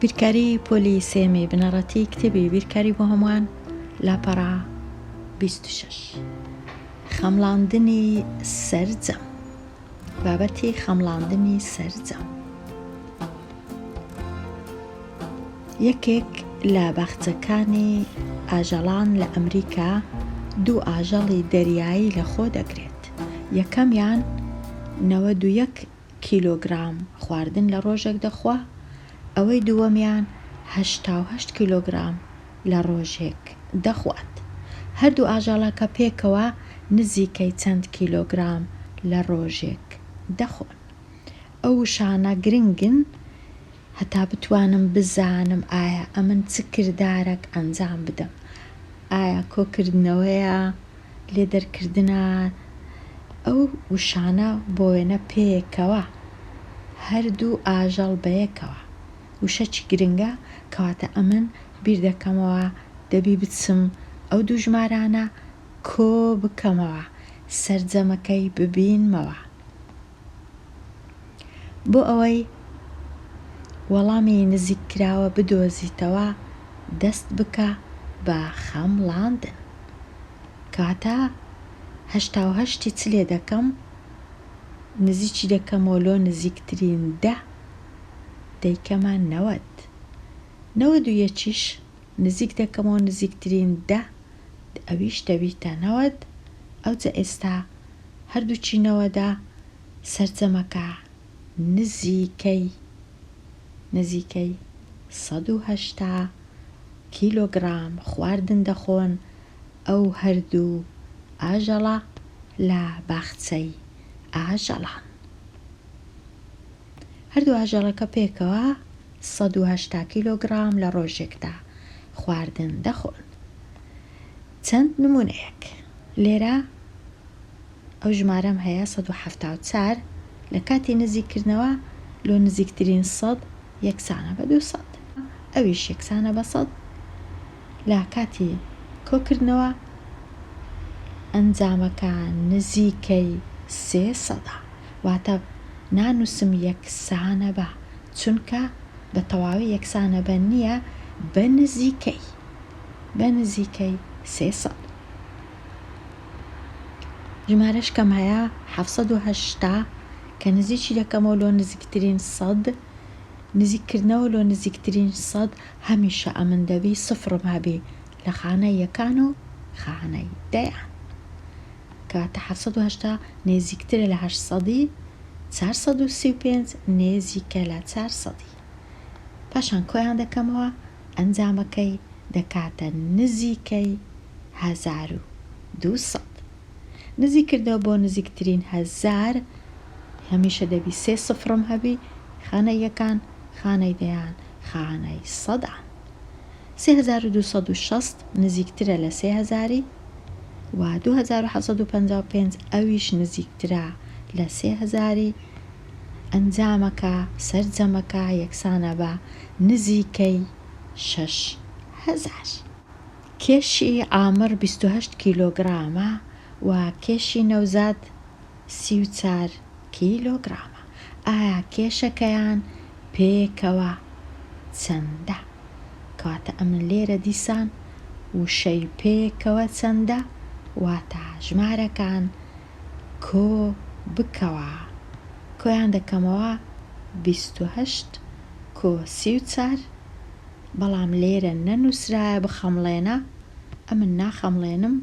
بیرکاری پۆلی سێیەمی بنەڕەتی کتێبی بیرکاری بۆ هەمووان لاپەڕە 26 خەمڵاندنی سەرجەم بابەتی خەمڵاندنی سەرجەم یەکێک لە باخچەکانی ئاژەڵان لە ئەمریکا دوو ئاژەڵی دەریایی لەخۆ دەگرێت، یەکەمیان 91 کیلۆگرام خواردن لە ڕۆژێک دەخوا، ئەوەی دووەمیان 88 کیلۆگرام لە ڕۆژێک دەخوات. هەردوو ئاژەڵەکە پێکەوە نزیکەی چەند کیلۆگرام لە ڕۆژێک دەخۆن؟ ئەو وشانە گرنگن هەتا بتوانم بزانم ئایا ئەمن چ کردارەک ئەنجام بدەم، ئایا کۆکردنەوەیە، لێدەرکردنە، ئەو وشانە بۆ وێنە پێکەوە، هەردوو ئاژەڵ بەیەکەوە، وشەکی گرنگە، کەواتە ئەمن بیردەکەمەوە دەبی بچم ئەو دوو ژمارانە کۆ بکەمەوە، سەرجەمەکەی ببینمەوە. بۆ ئەوەی وەڵامی نزیککراوە بدۆزیتەوە دەست بکە بە خەمڵاندن. کەواتە 88ی چ لێ دەکەم؟ نزیکی دەکەمەوە لۆ نزیکترین دە دەیکەمە 90. 91یش نزیک دەکەمەوە نزیکترین دە ئەویش دەبیتە 90. ئەوجە ئێستا هەردووکی نەوەدە سەرجەمەکە نزیکەی نزیکەی 180 کیلۆگڕام خواردن دەخۆن ئەو هەردوو ئاژەڵە لە باخچەی ئاژەڵان. هەردوو ئاژەڵەکە پێکەوە 180 کیلۆگڕام لە ڕۆژێکدا خواردن دەخۆن. چەند نموونەیەک لێرە ئەو ژمارەم هەیە 174 لە کاتی نزیککردنەوە لۆ نزیکترین سەد یەکسانە بە 200 ئەویش یەکسانە بە سەد لە کاتی کۆکردنەوە ئەنجامەکە نزیکەی سێ سەدە واتە نانووسم یەکسانە بە چونکە بە تەواوی یەکسانە بە نییە بە نزیکەی بە نزیکەی 300. ژمارەش کەم هەیە 780 کە نزیکی دەکەمەوە لۆ نزیکترین سەد نزیککردنەوە لۆ نزیکترین سەد هەمیشە ئەمن دەبی سفرم هەبی لە خانەی یەکان و خانەی دەیان کەواتە 780 نێزیکترە لە هەشت سەدی 435 نێزیکە لە چارسەدی پاشان کۆیان دەکەمەوە ئەنجامەکەی دەکاتە نزیکەی 1200. نزیککردنەوە بۆ نزیکترین هەزار هەمیشە دەبی سێ سفرم هەبی خانەی یەکان خانەی دەیان خانەی سەدان. 3260 نزیکترە لە سێ هەزاری و 2755 ئەویش نزیکترە لە سێ هەزاری. ئەنجامەکە سەرجەمەکە یەکسانە بە نزیکەی 6000. کێشی عامر 28 کیلۆگرامە و کێشی نەوزاد 34 کیلۆگرامە. ئایا کێشەکەیان پێکەوە چەندە؟ کەواتە ئەمن لێرە دیسان وشەی پێکەوە چەندە واتە ژمارەکان کۆ بکەوە کۆیان دەکەمەوە 28 کۆ 34 بەڵام لێرە نەنووسرایە بخەمڵێنە ئەمن ناخەمڵێنم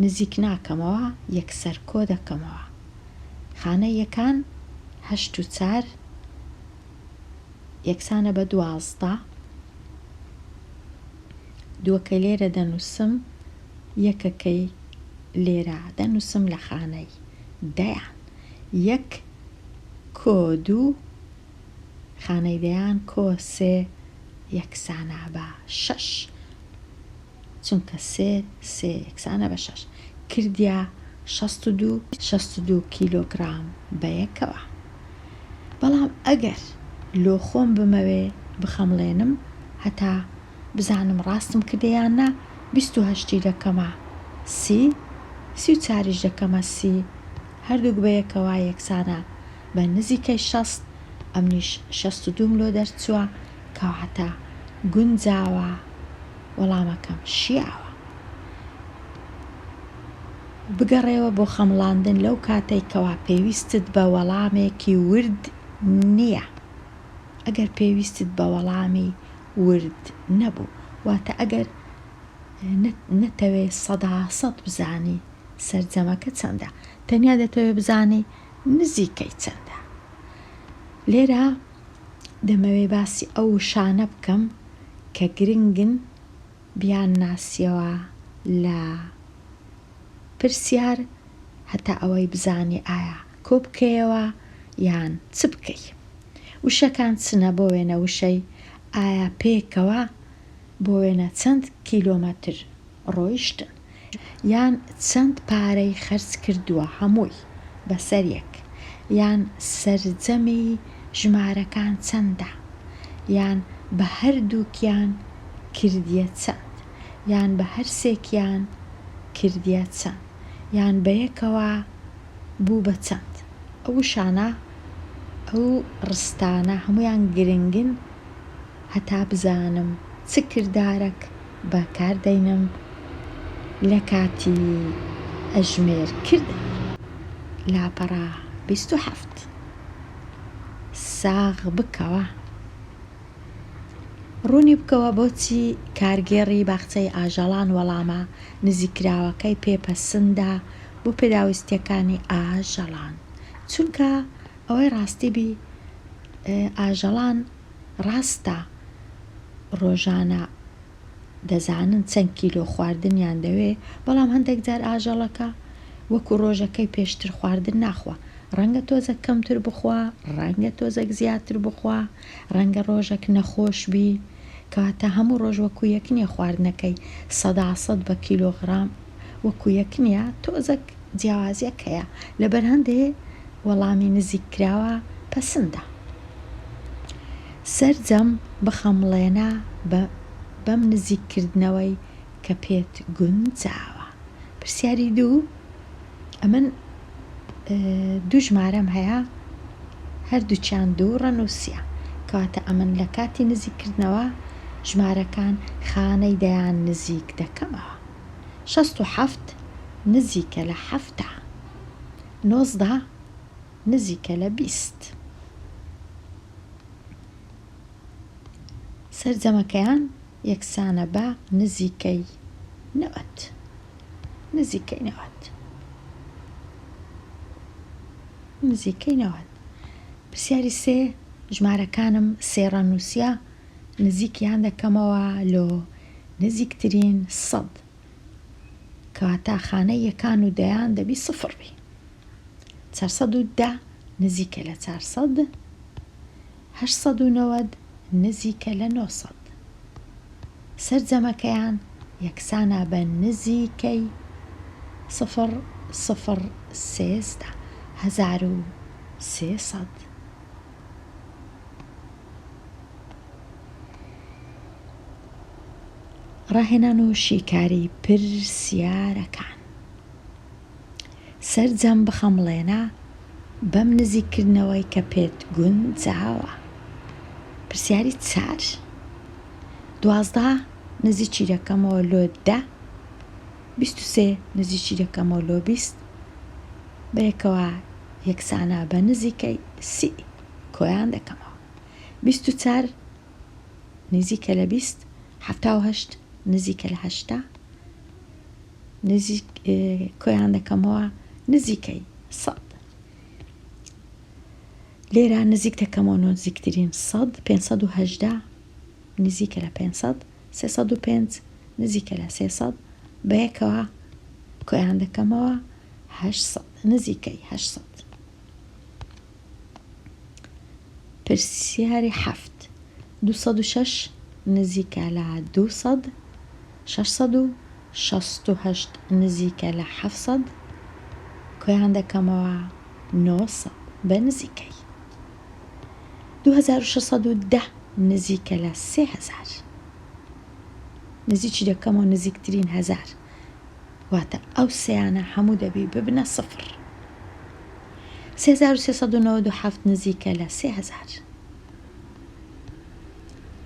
نزیک ناکەمەوە یەکسەر کۆ دەکەمەوە خانە یەکان هەشت و چار یەکسانە بە 12 دووەکەی لێرە دەنووسم یەکەکەی لێرە دەنووسم لە خانەی دەیان یەک کۆ دوو خانەی دەیان کۆ سێ یەکسانە بە شەش چونکە سێ سێ یەکسانە بە شەش کردیا 62 62 کیلۆگرام بەیەکەوە. بەڵام ئەگەر لۆ خۆم بمەوێ بخەمڵێنم هەتا بزانم ڕاستم کردە یان نا، 28ی دەکەمە سی، 34یش دەکەمە سی، هەردووک بەیەکەوە یەکسانە بە نزیکەی 60، ئەمنیش 62م لۆ دەرچووە. کەواتە گونجاوە وەڵامەکەم شیاوە. بگەڕێوە بۆ خەمڵاندن لەو کاتەی کەوا پێویستت بە وەڵامێکی ورد نییە. ئەگەر پێویستت بە وەڵامی ورد نەبوو، واتە ئەگەر نەتەوێ سەداسەد بزانی سەرجەمەکە چەندە، تەنیا دەتەوێ بزانی نزیکەی چەندە. لێرە دەمەوێ باسی ئەو وشانە بکەم کە گرنگن بیانناسیەوە لە پرسیار هەتا ئەوەی بزانی ئایا کۆبکەیەوە یان چ بکەی. وشەکان چنە بۆ وێنە وشەی ئایا پێکەوە بۆ وێنە چەند کیلۆمەتر ڕۆیشتن یان چەند پارەی خەرج کردووە هەمووی بەسەر یەک یان سەرجەمی ژمارەکان چەندە یان بە هەردووکیان کردیە چەند یان بە هەرسێکیان کردیە چەند یان بەیەکەوە بوو بە چەند ئەو وشانە ئەو ڕستانە هەموویان گرنگن هەتا بزانم چ کردارەک بە کار دەینم لە کاتی ئەژمێر کردن. لاپەڕە 27. ساغ بکەوە. ڕوونی بکەوە بۆچی کارگێڕی باخچەی ئاژەڵان وەڵامە نزیککراوەکەی پێ پەسندە بۆ پێداویستییەکانی ئاژەڵان چونکە ئەوەی ڕاستی بی ئاژەڵان ڕاستە ڕۆژانە دەزانن چەند کیلۆ خواردنیان دەوێ بەڵام هەندێک جار ئاژەڵەکە وەکو ڕۆژەکەی پێشتر خواردن ناخوا ڕەنگە تۆزەک کەمتر بخوا ڕەنگە تۆزەک زیاتر بخوا ڕەنگە ڕۆژەک نەخۆش بی کەواتە هەموو ڕۆژ وەکو یەک نیە خواردنەکەی سەداسەد بە کیلۆغڕام وەکو یەک نیە تۆزەک جیاوازیەک هەیە لەبەر هەندێ وەڵامی نزیک کراوە پەسندە. سەرجەم بخەمڵێنە بە بەم نزیک کردنەوەی کە پێت گونجاوە. پرسیاری دوو، ئەمن دوو ژمارەم هەیە هەردووکیان دوو ڕەنووسیە کەواتە ئەمن لە کاتی نزیک کردنەوە ژمارەکان خانەی دەیان نزیک دەکەمەوە. 67 نزیکە لە 70. 19 نزیکە لە 20. سەرجەمەکەیان یەکسانە بە نزیکەی 90. نزیکەی 90. نزیکەی 90. پرسیاری سێ، ژمارەکانم سێ ڕەنووسیە، نزیکیان دەکەمەوە لۆ نزیکترین سەد. کەواتە خانەی یەکان و دەیان دەبی سفر بی. 410 نزیکە لە 400، 890 نزیکە لە 900. سەرجەمەکەیان یەکسانە بە نزیکەی سفر سفر سێزدە، 1300. ڕاهێنان و شیکاری پرسیارەکان. سەرجەم بخەمڵێنە بەم نزیککردنەوەی کە پێت گونجاوە. پرسیاری چار. 12 نزیکی دەکەمەوە لۆ دە، 23 نزیکی دەکەمەوە لۆ 20، بەیەکەوە یەکسانە بە نزیکەی سی، کۆیان دەکەمەوە. 24 نزیکە لە 20، 78 نزیکە لە 80، نزیک کۆیان دەکەمەوە نزیکەی سەد. لێرە نزیک دەکەمەوە نزیکترین سەد، 518 نزیکە لە 500، 305 نزیکە لە 300، بەیەکەوە کۆیان دەکەمەوە 800، نزیکەی 800. پرسیاری حەفت، 206 نزیکە لە 200، 668 نزیکە لە 700، کۆیان دەکەمەوە 900 بە نزیکەی. 2610 نزیکە لە 3000، نزیکی دەکەمەوە نزیکترین هەزار، واتە ئەو سێیانە هەموو دەبی ببنە سفر. 3397 نزیکە لە 3000،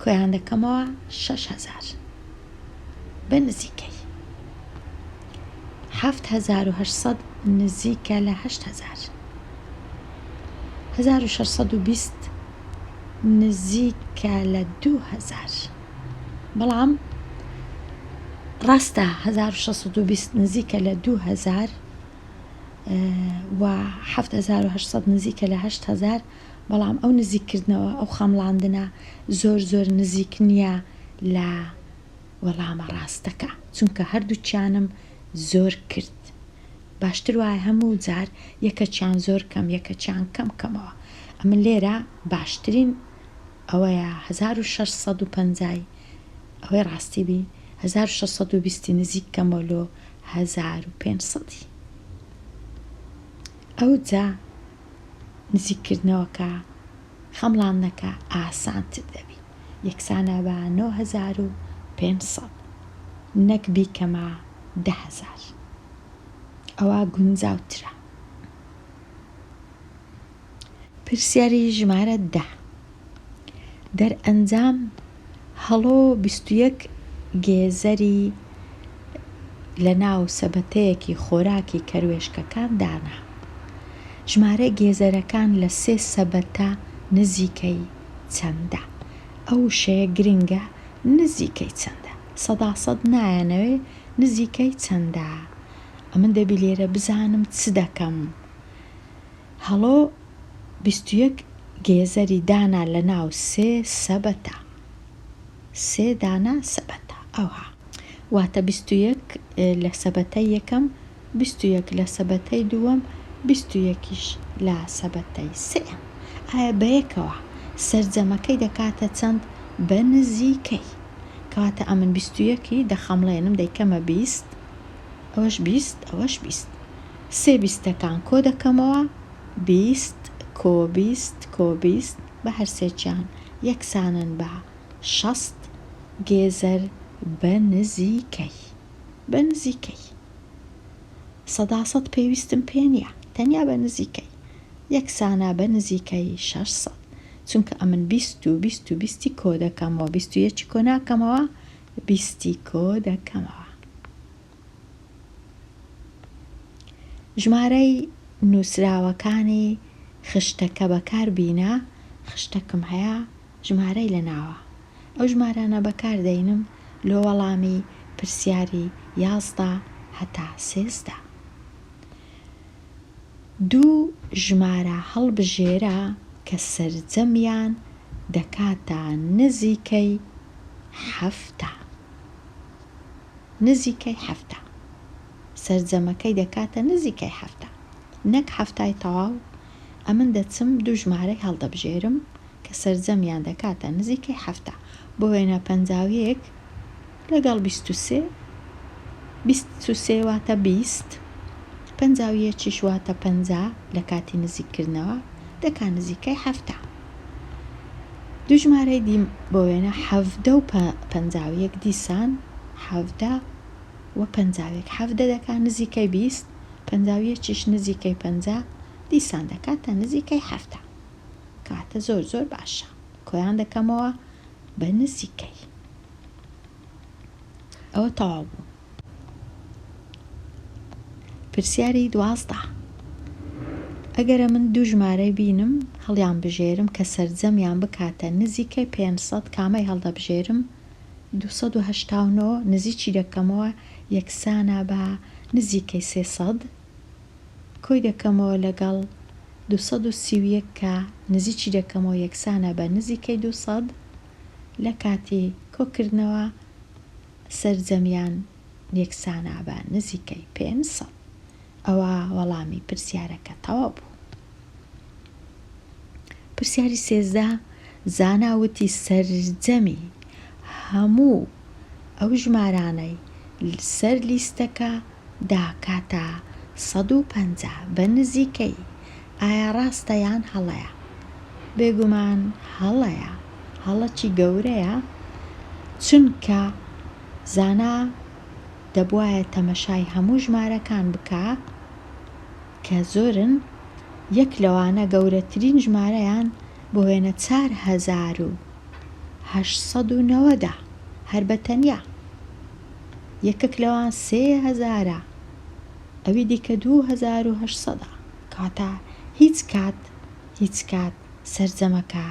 کۆیان دەکەمەوە 6000 بە نزیکەی 7800 نزیکە لە 8000 1620 نزیکە لە 2000 بەڵام ڕاستە 1620 نزیکە لە 2000 و 7800 نزیکە لە 8000 بەڵام ئەو نزیککردنەوە ئەو خەمڵاندنە زۆر زۆر نزیک نییە لە وەڵامە ڕاستەکە چونکە هەردووکیانم زۆر کرد باشتر وایە هەموو جار یەکەکیان زۆر کەم یەکەکیان کەم کەمەوە ئەمن لێرە باشترین ئەوەیە 1650 ی ئەوەی ڕاستی بی 1620 ی نزیک کەمەوە لۆ 1500 ی ئەوجا نزیککردنەوەکە خەمڵاندنەکە ئاسانتر دەبی یەکسانە بە 9500 نەک بیکەمە 10000 ئەوە گونجاوترە. پرسیاری ژمارە دە، دەرئەنجام هەڵۆ 21 گێزەری لەناو سەبەتەیەکی خۆراکی کەروێشکەکان دانا. ژمارەی گێزەرەکان لە سێ سەبەتە نزیکەی چەندە؟ ئەو وشەیە گرنگە نزیکەی چەندە؟ سەدا سەد نایانەوێ نزیکەی چەندە؟ ئەمن دەبی لێرە بزانم چ دەکەم؟ هەڵۆ 21 گێزەری دانا لەناو سێ سەبەتە. سێ دانە سەبەتە ئەوها. واتە 21 لە سەبەتەی یەکەم، 21 لە سەبەتەی دووەم، 21 یش لە سەبەتەی سێیەم. ئایا بەیەکەوە سەرجەمەکەی دەکاتە چەند؟ بە نزیکەی. کەواتە ئەمن 21 ی دەخەمڵێنم دەیکەمە 20، ئەوەش 20، ئەوەش 20. سێ بیستەکان کۆ دەکەمەوە، 20 کۆ 20 کۆ 20 بە هەرسێکیان یەکسانن بە 60 گێزەر بە نزیکەی. بە نزیکەی. سەدا سەد پێویستم پێ نییە، تەنیا بە نزیکەی. یەکسانە بە نزیکەی 600. چونکە ئەمن 20 و 20 و بیستی کۆ دەکەمەوە، 21 ی کۆ ناکەمەوە، بیستی کۆ دەکەمەوە. ژمارەی نووسراوەکانی خشتەکە بەکار بینە، خشتەکم هەیە ژمارەی لە ناوە، ئەو ژمارانە بەکار دەینم لۆ وەڵامی پرسیاری 11 هەتا 13. دوو ژمارە هەڵبژێرە کە سەرجەمیان دەکاتە نزیکەی 70. نزیکەی 70. سەرجەمەکەی دەکاتە نزیکەی 70. نەک حەفتای تەواو، ئەمن دەچم دوو ژمارەی هەڵدەبژێرم کە سەرجەمیان دەکاتە نزیکەی 70. بۆ وێنە 51 لەگەڵ 23، 23 واتە 20، 51یش واتە 50 لە کاتی نزیککردنەوە دەکا نزیکەی 70. دوو ژمارەی دی بۆ وێنە 17 و 51 دیسان 17 و 51، 17 دەکا نزیکەی 20، 51یش نزیکەی 50 دیسان دەکاتە نزیکەی 70. کەواتە زۆر زۆر باشە. کۆیان دەکەمەوە بە نزیکەی. ئەوە تەواو بوو. پرسیاری 12. ئەگەر ئەمن دوو ژمارەی بینم هەڵیان بژێرم کە سەرجەمیان بکاتە نزیکەی 500 کامەی هەڵدەبژێرم؟ 289 نزیکی دەکەمەوە یەکسانە بە نزیکەی 300 کۆی دەکەمەوە لەگەڵ 231 کە نزیکی دەکەمەوە یەکسانە بە نزیکەی 200 لە کاتی کۆکردنەوە سەرجەمیان یەکسانە بە نزیکەی 500. ئەوە وەڵامی پرسیارەکە تەواو بوو. پرسیاری 13 زانا وتی سەرجەمی هەموو ئەو ژمارانەی سەر لیستەکە داکاتە 150 بە نزیکەی، ئایا ڕاستە یان هەڵەیە؟ بێگومان هەڵەیە، هەڵەکی گەورەیە، چونکە زانا دەبوایە تەمەشای هەموو ژمارەکان بکا کە زۆرن، یەک لەوانە گەورەترین ژمارەیان بۆ وێنە 4800. 890ە هەر بە تەنیا. یەکەک لەوان سێ هەزارە ئەوی دیکە 2800ە. کەواتە هیچ کات هیچ کات سەرجەمەکە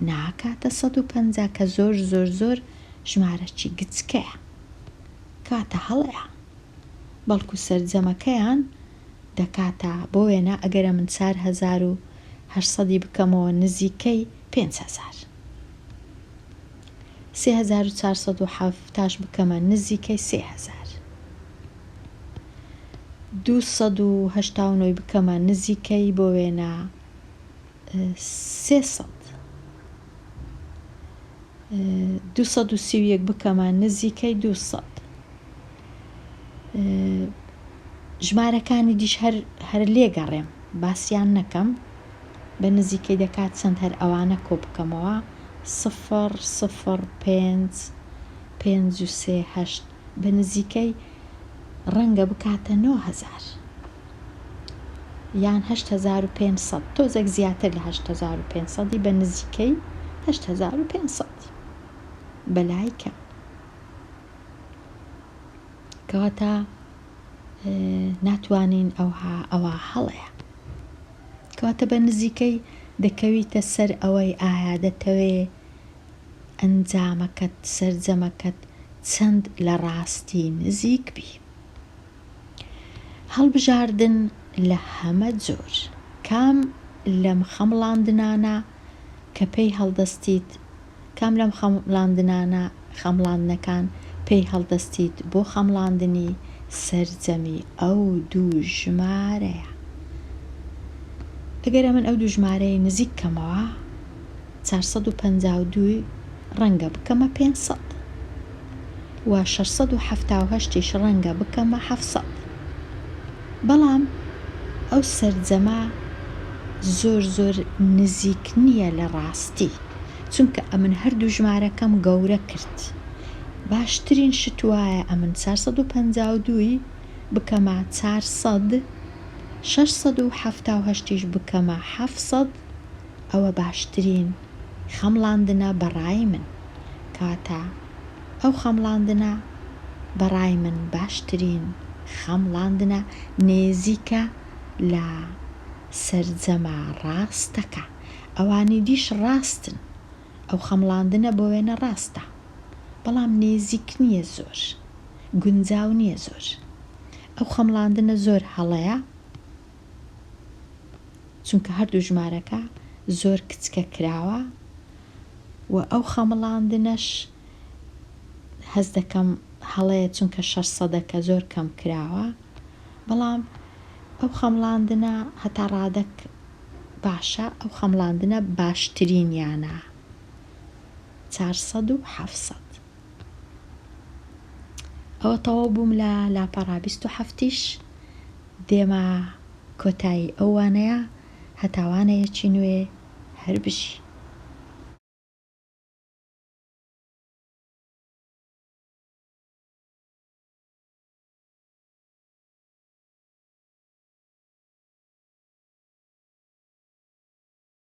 ناکاتە 150 کە زۆر زۆر زۆر ژمارەکی گچکەیە. کەواتە هەڵەیە. بەڵکو سەرجەمەکەیان دەکاتە، بۆ وێنە ئەگەر ئەمن 4800 ی بکەمەوە نزیکەی 5000. 3470 ش بکەمە نزیکەی 3000. 289 ی بکەمە نزیکەی بۆ وێنە 300. 231 بکەمە نزیکەی 200. ژمارەکانی دیش هەر هەر لێگەڕێم باسیان نەکەم بە نزیکەی دەکات چەند هەر ئەوانە کۆ بکەمەوە سفر سفر پێنج پێنج و سێ هەشت بە نزیکەی ڕەنگە بکاتە 9000 یان 8500 تۆزێک زیاتر لە 8500 بە نزیکەی 8500 بەلای کەم. کەواتە ناتوانین ئەوها ئەوە هەڵەیە. کەواتە بە نزیکەی دەکەویتە سەر ئەوەی ئایا دەتەوێ ئەنجامەکەت سەرجەمەکەت چەند لە ڕاستی نزیک بی. هەڵبژاردن لە هەمە جۆر. کام لەم خەمڵاندنانە کە پێی هەڵدەستیت کام لەم خەمڵاندنانە خەمڵاندنەکان پێی هەڵدەستیت بۆ خەمڵاندنی سەرجەمی ئەو دوو ژمارەیە؟ ئەگەر ئەمن ئەو دوو ژمارەیە نزیک کەمەوە 452 ی ڕەنگە بکەمە 500 و 678 یش ڕەنگە بکەمە 700 بەڵام ئەو سەرجەمە زۆر زۆر نزیک نییە لە ڕاستی. چونکە ئەمن هەردوو ژمارەکەم گەورە کرد باشترین شت وایە ئەمن 452 ی بکەمە 400 678 یش بکەمە 700 ئەوە باشترین خەمڵاندنە بەڕای من کەواتە ئەو خەمڵاندنە بەڕای من باشترین خەمڵاندنە نێزیکە لە سەرجەمە ڕاستەکە. ئەوانی دیش ڕاستن، ئەو خەمڵاندنە بۆ وێنە ڕاستە، بەڵام نێزیک نییە زۆر، گونجاو نییە زۆر. ئەو خەمڵاندنە زۆر هەڵەیە، چونکە هەردوو ژمارەکە زۆر کچکە کراوە و ئەو خەمڵاندنەش هەست دەکەم هەڵەیە چونکە شەش سەدەکە زۆر کەم کراوە، بەڵام ئەو خەمڵاندنە هەتا ڕادەک باشە ئەو خەمڵاندنە باشترینیانە 400 و 700. ئەوە تەواو بووم لە لاپەڕە 27 یش دێمە کۆتایی ئەو وانەیە هەتا وانەیەکی نوێ هەر بژی.